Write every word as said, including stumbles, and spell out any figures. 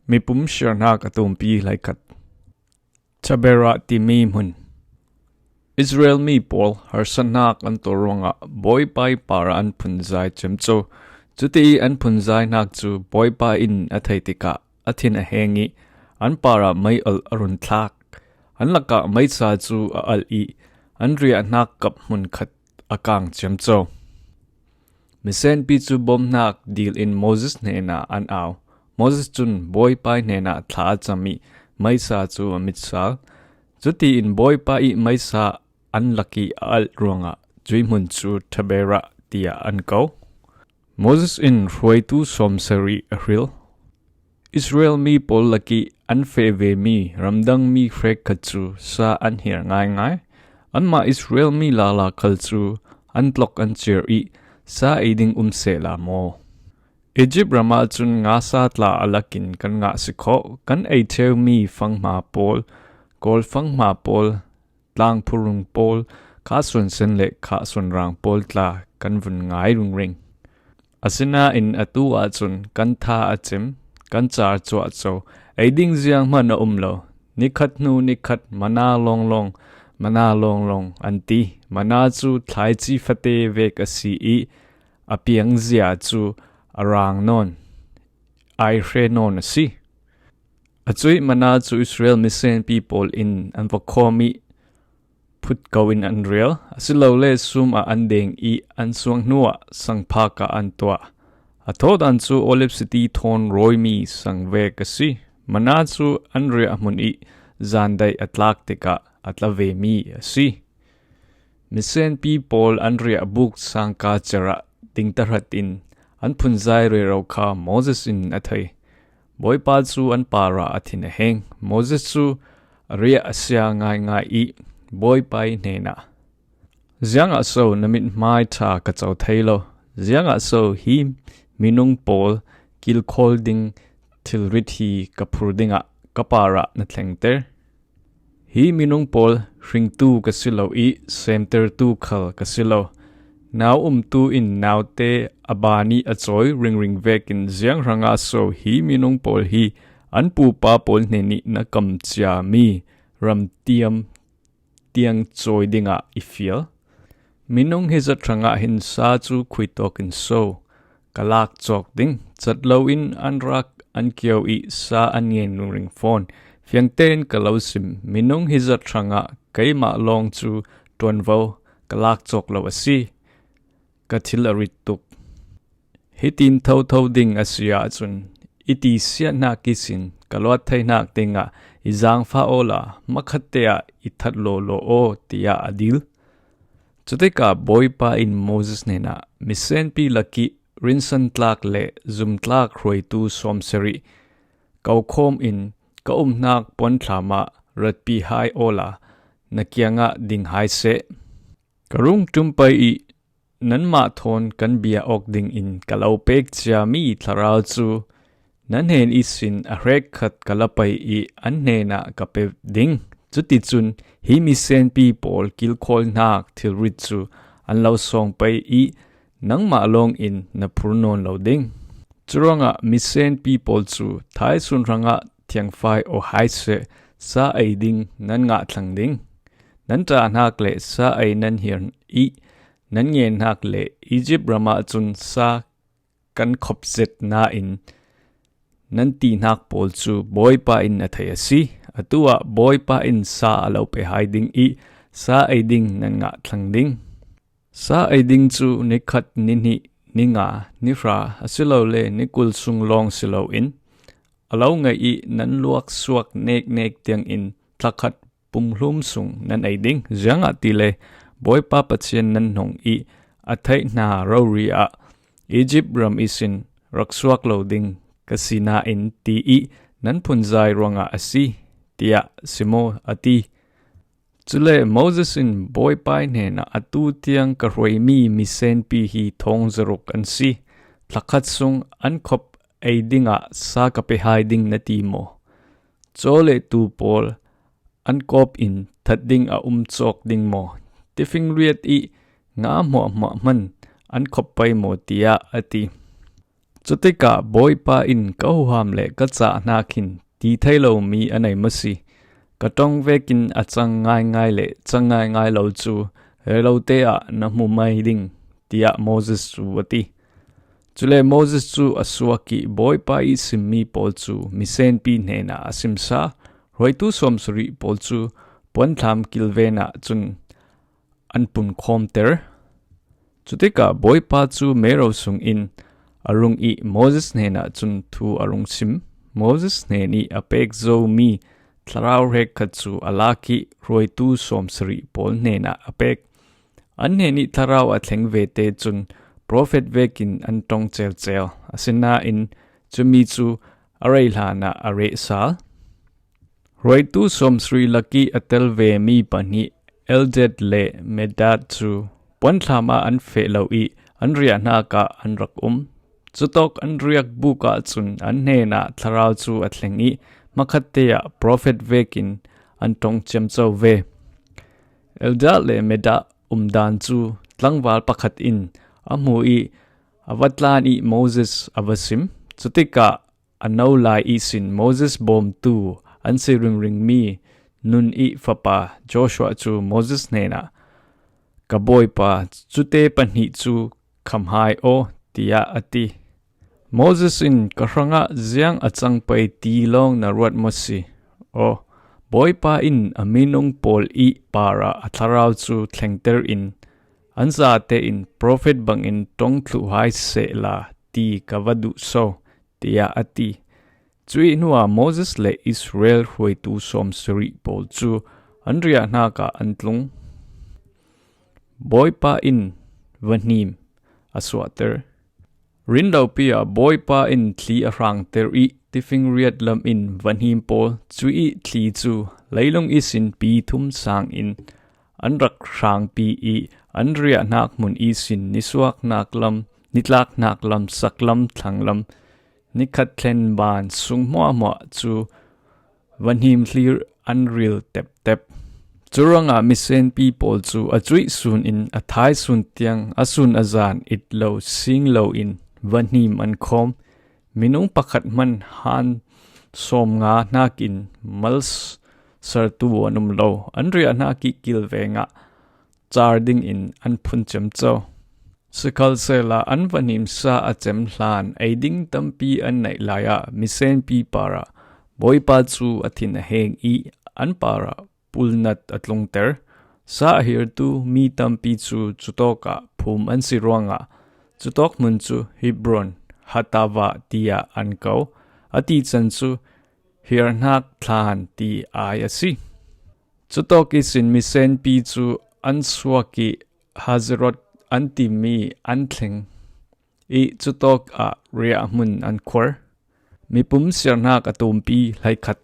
Mipum siarnak a tumpi hleikhat. Tabera timi hmun. Israel mi pawl harsatnak an tuah ruangah Bawipa ih parah an phunzai ciamco. Cuti ih an phunzainak cu Bawipa in a thei tikah a thin a heng ih an parah mei-alh a run thlak. An lakah meisa cu a alh ih an riahnak kap hmunkhat a kang ciamco. Misenpi cu bawmhnak dil in Moses hnenah an au. Moses cun Bawipa ih hnenah thla a cam ih meisa cu a mit sal. Cutiin Bawipa ih meisa an lak ih a alh ruangah cuih hmun cu Tabera tiah an ko. Moses in hruaitu sawmsarih a hril. Israel mi pawl lakih an feh vemi ramdangmi hrekkhat cu sa an hiar ngaingai. Anmah Israel mi lala khal cu an tlok an ciar ih sa ei ding um sehla maw? Izipt ram ahcun ngasa tla a lakin kan ngah si khawh. Kan ei ṭheumi fanghma pawl, kawl fanghma pawl, tlangphurung pawl, khahsuan sen le khahsuan rang pawl tla kan vun ngai ringring. Asinain atu ahcun kan tha a cim, kan car cuahco, ei ding zianghman a um lo. Nikhat hnu nikhat mana lawnglawng, mana lawnglawng an ti. Mana cu thlaici fate vek a si ih a piangzia cu a rang nawn, ai hre nawn a si. A cuih mana cu Israel misenpi pawl in an va khawm ih phut ko in an rial. Asilole sum ah an deng ih an suang hnuah sangphak ah an tuah. A thawhdan cu Olive siti thawn rawimi sang vek a si. Mana cu an riah hmun ih zandaih a tlak tikah a tla vemi a si. Misenpi pawl an riah buk sangka cerah ding tahratin an phunzai rero kha Moses in a thei. Bawipa cu an parah a thin a heng. Moses cu a riah a sia ngaingai ih Bawipa ih hnenah, "Ziangah so na mithmai ṭha ka co thei lo? Ziangah so hi minung pawl kilkhawl ding thilrit hi ka phur dingah ka parah na thlengter? Hi minung pawl hringtu ka si lo ih semtertu khal ka si lo. Nau umtu in naute a ban ih a cawi ringring vekin ziang hrangah so hi minung pawl hi an pupa pawl hnenih na kam ciami ramtiam tiang cawi dingah i fial? Minung hizat hrangah hin sa cu khuitawk in so ka lak cawk ding? Cat loin an rak an kio ih sa an ngen ringring fawn. Fiangtein ka lo sim, minung hizat hrangah keimah lawng cu ṭuanvo ka lak cawk lo a si. Ka thil a rit tuk. Hitin thotho ding a si ahcun i tisiahnak ihsin ka luat theihnak dingah i zaangfah awla hmakhatte ah i that lawlaw aw," tiah a dil. Cutikah Bawipa in Moses hnenah, "Misenpi lakih rinsantlak le zumtlak hruaitu sawmsarih kokhawm in ka umnak puanthlam ah ratpi hai awla na kiangah ding hai seh. Ka rung ṭum pei ih nanmah thawn kan bia awk dingin ka lo pek ciami thlarau cu na hnen ihsin a hrekkhat ka la pei ih an hnenah ka pe ding. Cuticun hi misenpi pawl kilkhawlnak thilrit cu an lo sawng pei ih nangmah lawngin na phur nawn lo ding. Curuangah misenpi pawl cu thaisun hrangah thiangfai aw hai seh, sa ei ding nan ngah thlang ding. Nan ṭahnak le sa ei nan hiar ih nan ngennak le Izipt ram ahcun sa kan khop zet nain nan tihnak pawl cu Bawipa in a thei a si. Atu ah Bawipa in sa a lo pe hai ding ih sa ei ding nan ngah thlang ding. Sa ei ding cu nikhat, nihnih, ninga, nihra asilole nikul sung lawng si loin a lo ngeih ih nan luaksuak neknek tiangin thlakhat pumhlum sung nan ei ding. Ziangahtile Bawipa Pathian nan hnong ih a theih hna rori ah Izipt ram ihsin rak suak lo ding ka si nain ti ih nan phunzai ruangah a si, tiah si maw?" a ti. Cule Moses in Bawipa hnenah, "Atu tiang ka hruaimi misenpi hi thawng zaruk an si. Thlakhat sung an khop ei dingah sa ka pe hai ding na ti maw? Caw le tu pawl an kawp in that ding a um cawk ding maw? Tifingriat ih nga hmuahhmuah hman an khop pei maw?" tiah a ti. Cutikah Bawipa in ka huham le ka cah hna khin ti thei lomi a nei maw si? Ka ṭong vekin a cang ngaingai le cang ngaingai lo cu relote ah na hmu mai ding, tiah Moses cu a ti. Cule Moses cu a suak ih Bawipa ih simmi pawl cu misenpi hnenah a simsa, hruaitu sawmsarih pawl cu puanthlam kilven ah cun an punkhawmter. Cutikah Bawipa cu mero sungin a rung ih Moses hnenah cun thu a rung sim. Moses hnen ih a pek zomi thlarau hrekkhat cu a lak ih hruaitu sawmsarih pawl hnenah a pek. An hnen ih thlarau a thleng vete cun profet vekin an ṭong celcel. Asinain cumi cu a rei hlanah a reh sal. Hruaitu sawmsarih lakih a tel vemi pahnih Eldad le Medad cu puanthlam ah an feh lo ih an riahnak ah an rak um. Cutawk an riak buk ahcun an hnenah thlarau cu a thleng ih hmakhatte ah profet vekin an ṭong ciamco ve. Eldad le Medad umdan cu tlangval pakhat in a hmu ih a va tlan ih Moses a va sim. Cutikah a no lai ihsin Moses bawmtu an si ringringmi Nun ih fapa Joshua cu Moses hnenah, "Ka bawipa, cute pahnih cu khamhai aw," tiah a ti. Moses in, "Ka hrangah ziang a cang pei ti lawng na ruat maw si? Aw, Bawipa in a minung pawl ih parah a thlarau cu thlengter in an zate in profet bangin ṭong thluh hai sehla ti ka va duh so," tiah a ti. Cuih hnuah Moses le Israel hruaitu sawmsarih pawl cu an riahnak ah an tlung. Bawipa in vahnim a suahter. Rinlopi ah Bawipa in thli a hrangter ih tifingriat lam in vahnim pawl, cuih thli cu leilung ihsin pi thum sang in an rak hrangpi ih an riahnak hmun ihsin nisuaknak lam, nitlaknak lam, saklam, thlanglam, nikhat thlen ban sung hmuahhmuah cu vahnim thlir an ril teptep. Curuangah misenpi pawl cu a cuih sun in a thai sun tiang a sun a zan it lo sing lo in vahnim an khawm. Minung pakhat hman han sawmnga hnakin malsertu an um lo. An riahnak ih kilveng ah car dingin an phun ciamco. Sikhalsehla an vahnim sa a cem hlan ei ding tampi an neih lai ah misenpi parah Bawipa cu a thin a heng ih an parah pulnat a tlungter. Sa a hirtu mi tampi cu cutawkah phum an si ruangah cutawk hmun cu Hebron Hatava tiah an ko. A tican cu Hirhnak Thlan ti ai a si. Cutawk ihsin misenpi cu an suak ih Hazerot an timi an thleng ih cutawk ah riahhmun an khuar. Mipum siarnak a tumpi hleikhat